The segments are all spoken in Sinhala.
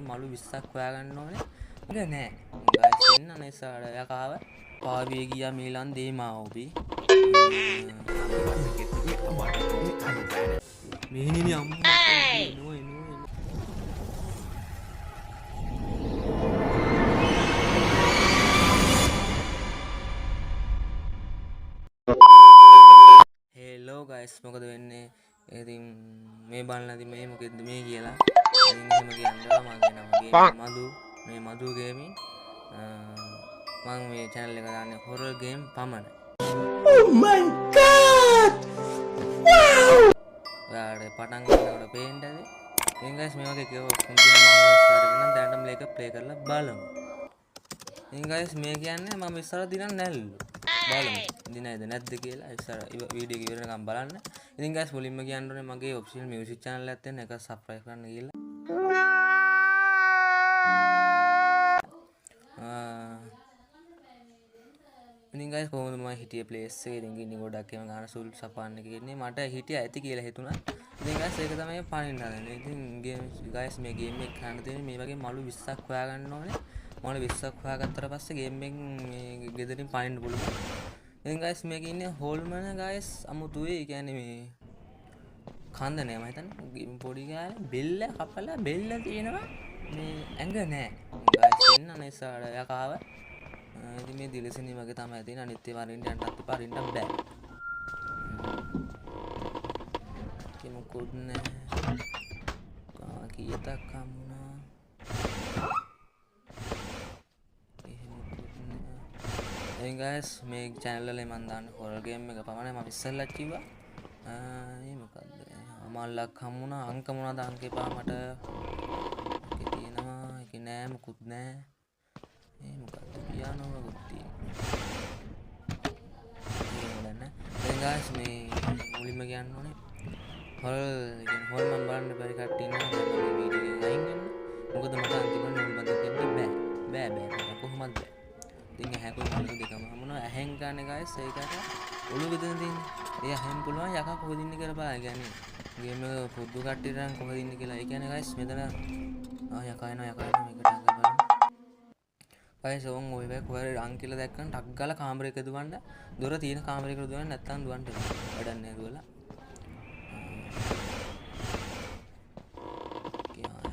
මලු 20ක් හොයාගන්න ඕනේ. මොකද නෑ. ගයිස් එන්න අනේ යකාව. පාවිය ගියා මීලන් දේමා ඔබි. මෙහෙණිනේ අම්මා එනවා එනවා. හෙලෝ ගයිස්, මොකද වෙන්නේ? ඉතින් මේ බලන්න ඉතින් මේ මොකෙද්ද මේ කියලා. ඉතින් එහෙම කියන්න මගේ නම මధు, මේ මధు ගේමින්. මං මේ channel එක දාන්නේ හොරර් ගේම් පමණයි. Oh my god! Wow! ඔයාලට පටන් ගන්නකොට පේන්න ඇති. ඉතින් ගයිස් මේ වගේ කියව ඔක්කොම තියෙන මම ස්ටාර්ට් කරන දැනටම මේක ප්ලේ කරලා බලමු. ඉතින් ගයිස් මේ කියන්නේ මම ඉස්සර දිනන්නේ නැල්ලු. බලමු දිනයිද නැද්ද කියලා ඉස්සර වීඩියෝ එක ඉවර වෙනකම් බලන්න. ඉතින් ගයිස් මුලින්ම කියන්න ඕනේ මගේ ඔෆිෂියල් මියුසික් චැනල් එකක් තියෙන එක සබ්ස්ක්‍රයිබ් කරන්න කියලා. ඉතින් ගයිස් කොහොමද මම හිටියේ ප්ලේස් එකේ? ඉතින් ගිනි ගොඩක් එහෙම ගන්න සුල් සපාන් එකේ ඉන්නේ මට හිටියා ඇති කියලා හිතුණා. ඉතින් ගයිස් ඒක තමයි පනින්න හදන්නේ. ඉතින් ගේම් ගයිස් මේ ගේම් එක ගන්න තියෙන්නේ මේ වගේ මලු 20ක් හොයාගන්න ඕනේ. මලු 20ක් හොයාගත්තට පස්සේ ගේම් එකෙන් මේ ගෙදරින් පනින්න පුළුවන්. ඉතින් ගයිස් මේකේ ඉන්නේ හෝල්මන ගයිස් අමුතුයි. ඒ කියන්නේ මේ කන්ද නෑ මම හිතන්නේ පොඩි කාලේ බෙල්ල කපලා බෙල්ල තියෙනවා මේ ඇඟ නෑ. ගයිස් එන්න අනේ සාර යකාව. ඉතින් මේ දිලසෙනි වගේ තමයි තියෙන්නේ. අනිත් ඒවා අරින්න යන්නත් එපා, අරින්න බෑ. ඒකේ මොකුත් නෑ. කීයටක් හම්බුණා. එහෙම මොකුත් නෑ. ඉතින් ගයිස් මේ චැනල් වල මම දාන්නේ හොරර් ගේම් එක පමණයි. මම ඉස්සෙල්ලත් කිව්වා. මේ මොකද්ද? මල්ලක් හම්බුණා. අංක මොනවාද අංක එපා මට. ඒකේ තියෙනවා. ඒකේ නෑ මොකුත් නෑ. මේ මොකද්ද පියානෝ එකක් තියෙනවා. දැන් ගයිස් මේ මුලින්ම කියන්න ඕනේ හොල් කියන්නේ හොල් මම බලන්න බැරි කට්ටිය ඉන්නවා දැන් මේ වීඩියෝ එකෙන් අයින් වෙන්න. මොකද මට අන්තිමට නූල් බඳින්න දෙන්න බෑ. බෑ බෑ බෑ කොහොමද බෑ. ඉතින් ඇහැකුයි මලු දෙකම හමුනවා. ඇහෙන් ගන්න ගයිස් ඒකට ඔළුව විතර තියෙන්නේ. ඒ ඇහෙන් පුළුවන් යකා කොහෙද ඉන්නේ කියලා බලන්න. ඒ කියන්නේ ගේම් එක පොදු කට්ටියට නම් කොහෙද ඉන්නේ කියලා. ඒ කියන්නේ ගයිස් මෙතන යකා එනවා යකා එනවා මේකට අංග බලන්න. ගයිස් ඕන් ඔය වෙයි කොහේ හරි අං කියලා දැක්කම ටක් ගාලා කාමරයක දුවන්න. දොර තියෙන කාමරයකට දුවන්න නැත්තම් දුවන්න එපා. වැඩක් නෑ දුවලා.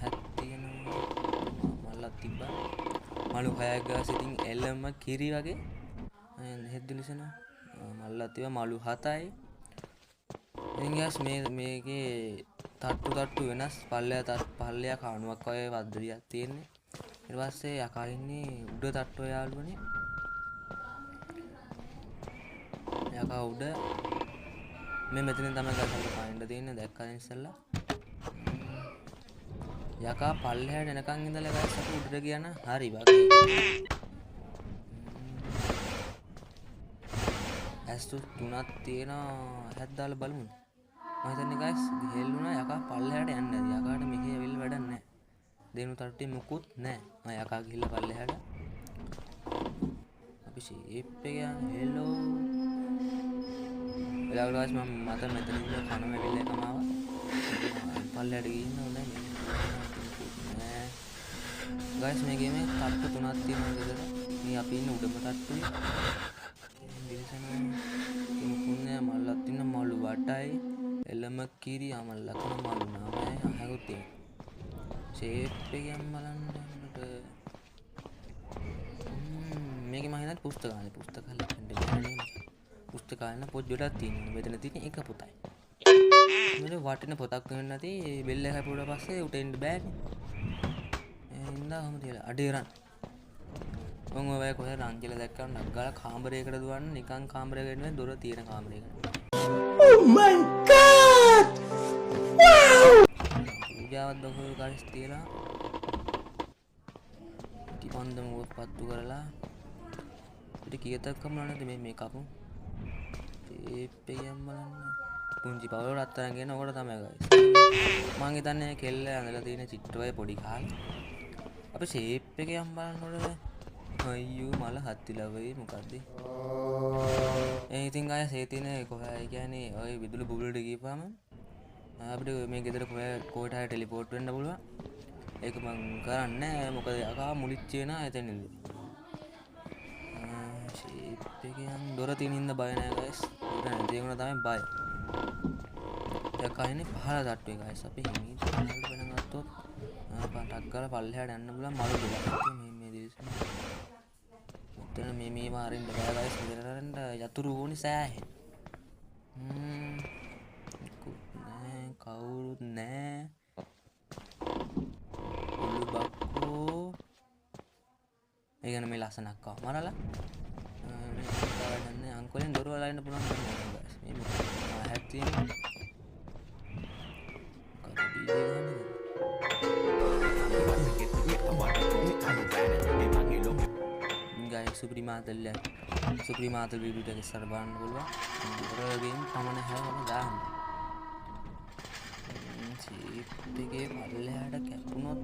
හැක් තියෙනවා. මල්ලක් තිබ්බා. මලු හයක් ගාස් ඉතින් එළම කිරි වගේ. හෙත් දිලිසෙනවා. මල්ලක් තිබ්බා මලු 7යි. ඉතින් ගයිස් මේකේ තට්ටු තට්ටු වෙනස්. පල්ලෙහා පල්ලෙහා කාණුවක් වගේ පද්ධතියක් තියෙන්නේ. ඊට පස්සේ යකා ඉන්නේ උඩ තට්ටුව යාළුවනේ. යකා උඩ මේ මෙතනින් තමයි ගයිස් අපිට පනින්න තියෙන්නේ. දැක්කද ඉස්සෙල්ලා? යකා පල්ලෙහාට එනකන් ඉඳලා ගයිස් අපි උඩට ගියා නම් හරි වගේ. ඇස් තුනක් තියෙනවා. ඇහක් දාලා බලමු. මම හිතන්නේ ගයිස් හෙල්ලුණා යකා පල්ලෙහාට යන්නේ නැති. යකාට මෙහෙ ඇවිල්ලා වැඩක් නැහැ. දෙනු තට්ටුවේ මොකුත් නැහැ. ආ යකා ගිහිල්ලා පල්ලෙහාට. අපි ෂේප් එක යන හෙලෝ. වෙලාවට ගයිස් මම මත මෙතන ඉන්න කනම ඇවිල්ලා එකම ආවා. පල්ලෙහාට ගිහින් හොඳයි මේ. ගයිස් මේ ගේමේ තට්ටු තුනක් තියෙනවා ගෙදර. මේ අපි ඉන්න උඩම තට්ටුවේ. දිලිසෙනවා. මොකුත් නෑ. මල්ලක් තියෙන මලු වටයි. එළම කිරි අමල් ලකන මලු නමයි අහකුත් තියෙනවා. ෂේප් එක යම් බලන්න මට. මේකේ මම හිතන්නේ පුස්තකාලේ. පුස්තකාලේ වෙන්න බෑ නේද? පුස්තකාලේ නම් පොත් ගොඩක් තියෙනවා. මෙතන තියෙන එක පොතයි. මෙතන වටින පොතක් වෙන්න නැති බෙල් එක හැපුවට පස්සේ උට එන්න බෑනේ. ඒ හින්දා ඔහම තියලා අඩේ රන්. මං ඔය වගේ කොහේ රන් කියලා දැක්කම ඩක් ගාලා කාමරයකට දුවන්න. නිකන් කාමරයකට නෙවෙයි දොර තියෙන කාමරයකට. Oh my god! Wow! පූජාවක් දොහොය ගයිස් තියලා ඉතිපන්දම ඔය පත්තු කරලා ඉතින් කීයටක් කමුණා නැද්ද මේ කපමු. ටේප් එක යම් බලන්න. පුංචි පවුල රත්තරන් කියන ඔකට තමයි ගයිස්. මං හිතන්නේ කෙල්ල ඇඳලා තියෙන චිත්‍රය පොඩි කාලේ. අපි ෂේප් එක යම් බලන්න ඕනද? අයියෝ මල හත්තිලා වෙයි මොකද්ද? ඒ ඉතින් ගයිස් ඒ තියෙන කොහේ ඒ කියන්නේ ඔය විදුලි බුබුලට ගිහපුවාම අපිට මේ ගෙදර කොහේට හරි ටෙලිපෝට් වෙන්න පුළුවන්. ඒක මං කරන්නේ නෑ. මොකද යකා මුලිච්ච වෙනවා එතනින්ද. ෂේප් එකේ යන් දොර තියෙන හින්දා බය නෑ ගයිස්. දොර නැති වුණා තමයි බය. යකා ඉන්නේ පහළ තට්ටුවේ ගයිස්. අපි හිමීට පහළට වෙන ගත්තොත් පටක් ගාලා පල්ලෙහාට යන්න පුළුවන් මලු දෙකක්. මේ මේ දේශ. මෙතන මේ මේ මාරින්න බෑ ගයිස්. මෙතන අරන්න යතුරු ඕනි සෑහෙන. නෑ කවුරුත් නෑ. ඔලු බක්කෝ. ඒ කියන්නේ මේ ලස්සනක් ආව මරලා. මේ වැඩන්නේ අංකලෙන් දොර වල ඉන්න පුළුවන් නෑ ගයිස්. මේ මොකක්ද? හැක් තියෙනවා. මොකද ඩීජේ ගහන්නේ? ගයිස් සුපිරි මාතල් එක. සුපිරි මාතල් වීඩියෝ එක ඉස්සර බලන්න පුළුවන්. හොරර් ගේම් පමණ හැම දාන්න. සීප් එකේ පල්ලෙහාට කැපුණොත්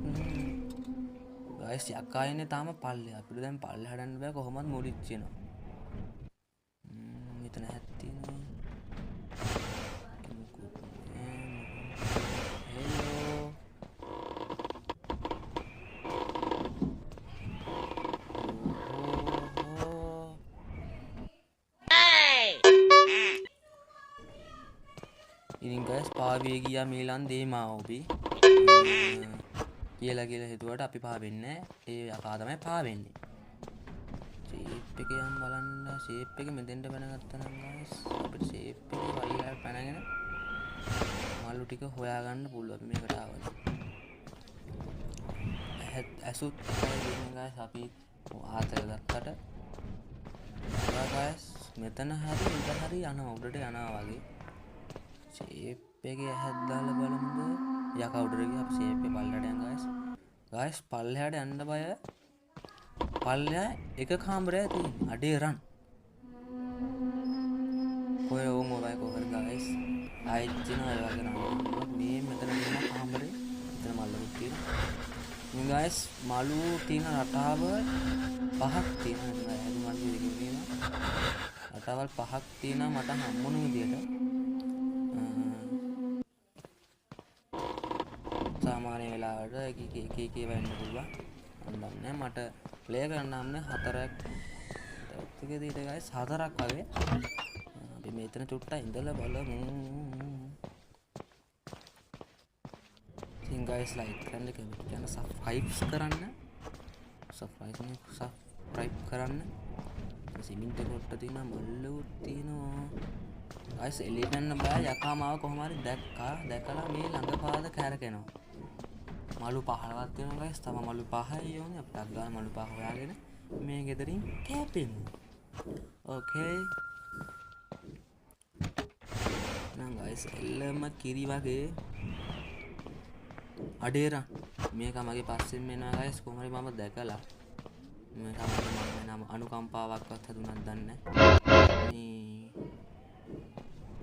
ගයිස් යකා ඉන්නේ තාම පල්ලෙහා. අපිට දැන් පල්ලෙහාට යන්න බෑ කොහොමත් මුලිච්ච වෙනවා. මෙතන හැක් තියෙනවා. මොකුත් නෑ. හෙලෝ. ඉතින් ගයිස් පාවිය ගියා මේලන් දේමා ඔබි කියලා කියලා හිතුවට අපි පාවෙන්නේ නෑ. ඒ යකා තමයි පාවෙන්නේ. ෂේප් එකේ යම් බලන්න. ෂේප් එක මෙතෙන්ට පැනගත්තා නම් ගයිස් අපිට ෂේප් එකේ පල්ලෙහාට පැනගෙන මල්ලු ටික හොයාගන්න පුළුවන්. අපි මේකට ආවද? ඇසුත් එකයි දෙන්නේ ගයිස්. අපි ආතල් ගත්තට ගයිස් මෙතන හරි උඩ හරි යනවා. උඩට යනවා වගේ. ෂේප් එකේ ඇහක් දාලා බලමුද? යකා උඩට ගියා. අපි ෂේප් එකේ පල්ලෙහාට යන් ගයිස්. ගයිස් පල්ලෙහාට යන්න බය. පල්ලෙහා එක කාමරයක් තියෙන්නේ. අඩේ රන්. කොහේ ඕම ඔය කොහරි ගයිස්. ආයෙත් එනවා ඒ වගේ රන්. මේ මෙතන තියෙන කාමරේ. මෙතන මල්ලකුත් තියෙනවා. මේ ගයිස් මලු තියෙන රටාව පහක් තියෙනවා. මෙතන හැදුමන් දෙකකින් තියෙනවා. රටාවල් පහක් තියෙනවා මට හම්බුණු විදියට. සාමාන්‍ය වෙලාවට එක එක එක එක ඒවා එන්න පුළුවන්. මම දන්නේ නෑ මට ප්ලේ කරන්න හම්බුනේ හතරක්. ටොප් එකේ තියෙන ගයිස් හතරක් වගේ. අපි මෙතන චුට්ටක් ඉඳලා බලමු. ඉතින් ගයිස් ලයික් කරන්න, කමෙන්ට් කරන්න, සබ්ස්ක්‍රයිබ් කරන්න. සබ්ස්ක්‍රයිබ් නේ, සබ්ස්ක්‍රයිබ් කරන්න. සිමෙන්ති කොට්ට තියෙනවා, මල්ලුත් තියෙනවා. ගයිස් එළියට යන්න බෑ. යකා මාව කොහොම හරි දැක්කා. දැකලා මේ ළඟ පාද කැරකෙනවා. මලු 15ක් තියෙනවා ගයිස්. තව මලු 5යි ඕනේ. අපිට අක් ගාන මලු 5 හොයාගෙන මේ ගෙදරින් කැපෙමු. ඕකේ. නම් ගයිස් එල්ලම කිරි වගේ. අඩේ රන්. මේක මගේ පස්සෙන් එනවා ගයිස්. කොහොම හරි මම දැකලා මේක මට මම නම අනුකම්පාවක්වත් හදුනක් දන්නේ නැහැ. මේ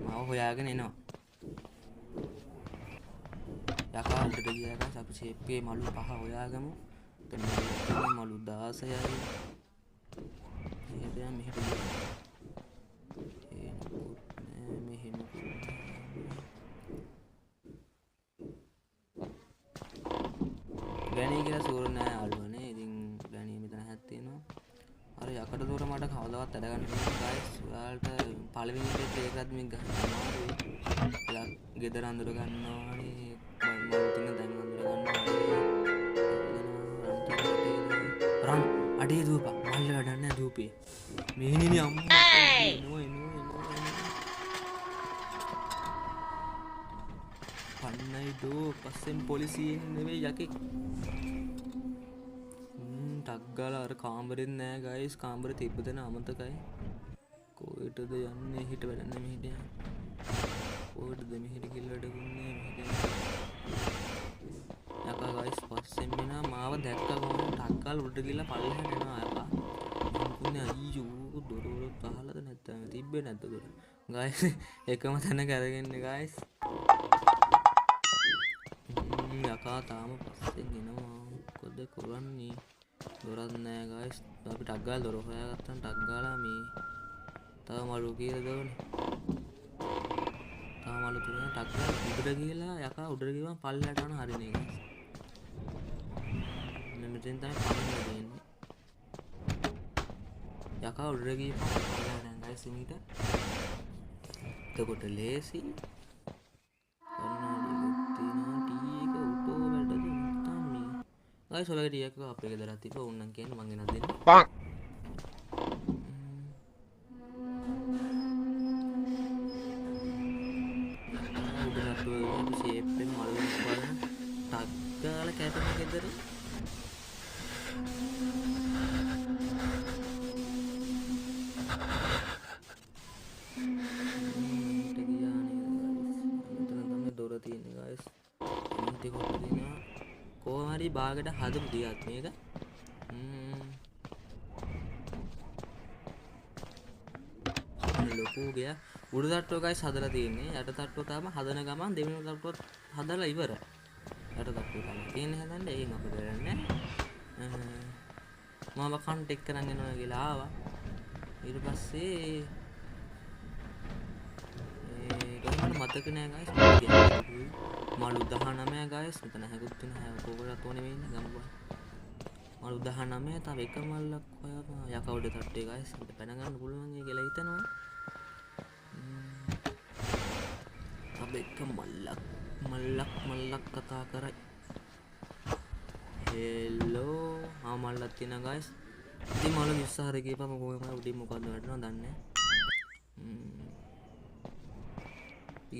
මාව හොයාගෙන එනවා. යකා උඩට ගියා ගයිස්. අපි ෂේප් එකේ මලු 5 හොයාගමු. එතන මලු 16යි. එහෙට යන් මෙහෙට ගියා. ඒ නකුත් නෑ මෙහෙම ග්‍රැනි කියලා සූර නෑ යාළුවනේ. ඉතින් ග්‍රැනි මෙතන හැක් තියෙනවා. අර යකඩ දොර මට කවදාවත් අඩ ගන්න බැහැ ගයිස්. ඔයාලට පළවෙනි එක ප්ලේ කරද්දි මේක ගහන්න අමාරුයි. ටිකක් ගෙදර අඳුර ගන්නවානේ. මලු තියෙන දැන් අඳුර ගන්නවා. රන් අඩේ දුවපන්. මල්ල වැඩක් නෑ දුවපේ. මේ නිනි අම්මා එනවා එනවා එනවා. පන්නයි දෝ පස්සෙන් පොලිසියෙන් නෙවෙයි යකෙක්. ටක් ගාලා අර කාමරෙත් නෑ ගයිස්. කාමරේ තිබ්බ තැන අමතකයි. කොහෙටද යන්නේ? හිට වැඩක් නෑ මෙහෙට යන්න. කොහෙටද මෙහෙට කියලා වැඩකුත් නෑ මෙහෙට යන්න. යකා ගයිස් පස්සෙන් මෙනා මාව දැක්ක ගමන් ටක් ගාලා උඩට ගිහලා පල්ලෙහාට එනවා යකා. මං කිව්වේ අයියෝ දොර වල ගහලාද නැත්තම් තිබ්බේ නැද්ද දොර? ගයිස් එකම තැන කරගෙන ගයිස්. යකා තාම පස්සෙන් එනවා. මොකද කරන්නේ? දොරක් නෑ ගයිස්. අපි ටක් ගාලා දොර හොයාගත්තාම ටක් ගාලා මේ තව මලු කීයද ඕනේ? තව මලු තුන ටක් ගාලා උඩට ගිහලා යකා උඩට ගිහම පල්ලෙහාට යන හරිනේ ගයිස්. මෙතෙන් තමයි පනින්න තියෙන්නේ. යකා උඩට ගිහපන් පල්ලා දැන් ගයිස් හිමීට. එතකොට ලේසි. කන්නාඩියකුත් තියෙනවා. ටී එක ඔටෝ වැඩද නැත්තම් මේ ගයිස් ඔයාලගේ ටී එක අපේ ගෙදරත් තිබ්බ ඕන් නම් කියන්න මං ගෙනත් දෙන්න. උඩ තට්ටුව අපි ෂේප් එක මළු වෙනස් බලමු. ටක් ගාලා කැපෙන ගෙදර. ගියා නේද ගයිස්? මෙතන තමයි දොර තියෙන්නේ ගයිස්. ටික තියෙනවා. කොහොම හරි බාගට හදපු දෙයක් මේක. ලොකු ගෙයක්. උඩ තට්ටුව ගයිස් හදලා තියෙන්නේ. යට තට්ටුව තාම හදන ගමන් දෙවෙනි තට්ටුවත් හදලා ඉවරයි. යට තට්ටුව තාම තියෙන්නේ හදන්න. ඒකෙන් අපිට වැඩක් නැහැ. මම කන්ට එක්ක කරන් එනවා කියලා ආවා. ඊට පස්සේ ඒ මට මතක නෑ ගයිස්. මලු 19 ගයිස්. මෙතන හැකුත් වෙන හැම කෝකටත් ඕනේ වෙන්නේ ගමු බා. මලු 19 තව එක මල්ලක් හොයාපන්. යකා උඩ තට්ටුවේ ගයිස්. අපිට පැන ගන්න පුළුවන් වෙයි කියලා හිතනවා. තව එක මල්ලක් මල්ලක් මල්ලක් කතා කරයි. හෙලෝ ආ මල්ලක් තියෙනවා ගයිස්. ඉතින් මලු 20 හරි ගිහපම කොහොම හරි උඩින් මොකද්ද වැටෙනවද දන්නේ නෑ.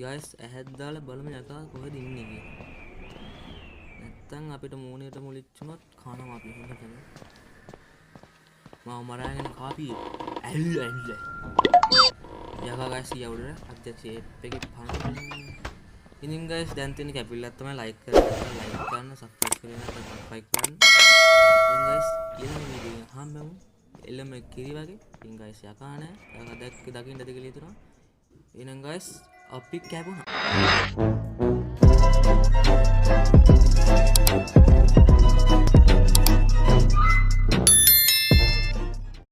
ගයිස් ඇහත් දාලා බලමු යකා කොහෙද ඉන්නේ කියලා. නැත්තම් අපිට මූණේට මුලිච්චුනොත් කනවා අපි හොඳටම. මම මරාගෙන කාපි ඇල්ල ඇල්ල. යකා ගයිස් ගියා උඩට අද ෂේප් එකේ පන්. ඉතින් ගයිස් දැන් තියෙන කැපිල්ලක් තමයි ලයික් කරන්න, ලයික් කරන්න, සබ්ස්ක්‍රයිබ් කරන්න නැත්නම් සබ්ස්ක්‍රයිබ් කරන්න. ඉතින් ගයිස් ඊළඟ වීඩියෝ එකෙන් හම්බෙමු. එළම කිරි වගේ. ඉතින් ගයිස් යකා නෑ. යකා දැක්ක දකින්න ඇති කියලා හිතනවා. එහෙනම් ගයිස් අපි කැපුණා.